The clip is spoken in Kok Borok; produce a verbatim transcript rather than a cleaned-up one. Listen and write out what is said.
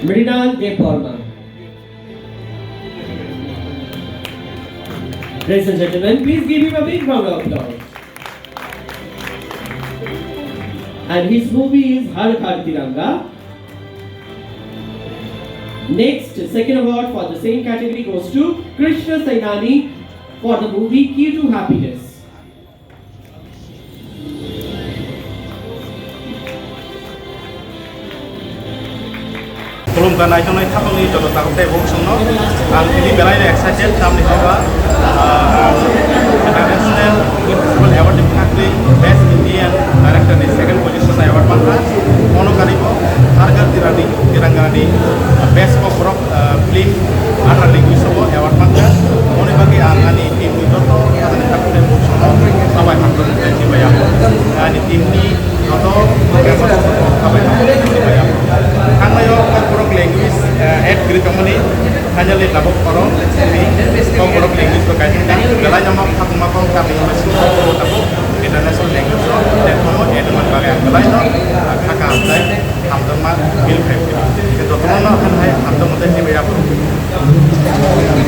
Mrinal Debbarma. Ladies and gentlemen, please give him a big round of applause. And his movie is Har Ghar Tiranga. Next, second award for the same category goes to Krishna Sainani for the movie Key to Happiness. Khulumkha naitongnai khapangni joto takhuk tei bukhuksongno. Ang tini belaino excited, tamni hwnba, ah, International Film Festival Award ni bwkhakni Best Indian Director ni second position award mankha. Bono karibo Har Ghar Tirani, Tiranga ni Best Kokborok, ah, Film Other Language o award mankha. Moni bagwi ang ani team ni joto ani takhuk tei bukhuksongno sabai hamjakmung tei chibai ang. Ani team ni joto member rokno sabai hamjakmung tei chibai ang. Thangnaio Kokborok language, ah, add kwrwi tongmani, finally tabuk oro tini Kokborok language bo kaisa belai no ma phatma kok tamni hwnba sini Kokborok tabuk international language rok platform o add wngmani bagwi ang belai no